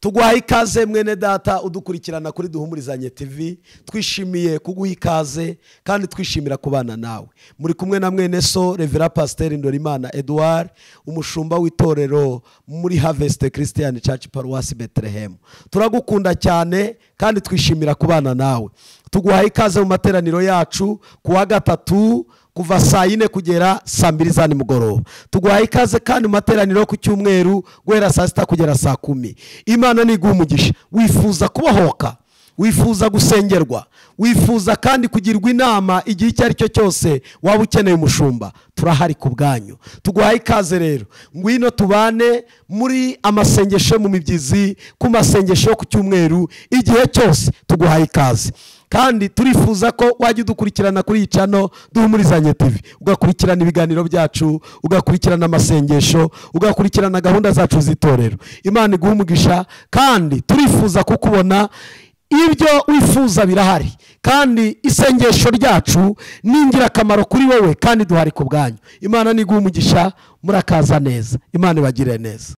Tuguhaye ikaze mwene data udukurikirana kuri Duhumurizanye TV, twishimiye kuguha ikaze kandi twishimira kubana nawe. Muri kumwe na mwene so Reverend Pasteur Ndorimana Edouard, umushumba w'itorero muri Harvest Christian Church Paruwasi Bethlehem. Turagukunda cyane kandi twishimira kubana nawe. Tuguhaye ikaze mu materaniro yacu kuwa gatatu kuva saa 4 kugera saa 2 za nimugoroba. Tuguhaye ikaze kandi mu materaniro ku cyumweru guhera saa 6 kugera saa 10. Imana niguha umugisha. Wifuza kubohoka, wifuza gusengerwa, wifuza kandi kugirwa inama igihe icyo ari cyo cyose waba ukeneye umushumba, turahari ku bwanyu. Tuguhaye ikaze rero, ngwino tubane muri amasengesho mu mibyizi, ku masengesho ku cyumweru, igihe cyose tuguhaye ikaze. Kandi turifuza ko wajya udukurikirana kuri iyi channel Duhumurizanye TV, ugakurikirana ibiganiro byacu, ugakurikirana amasengesho, ugakurikirana gahunda zacu z'itorero. Imana iguhe umugisha, kandi turifuza kukubona. Ibyo wifuza birahari, kandi isengesho ryacu ni ingirakamaro kuri wowe, kandi duhari ku bwanyu. Imana niguhe umugisha, murakaza neza. Imana ibagire neza.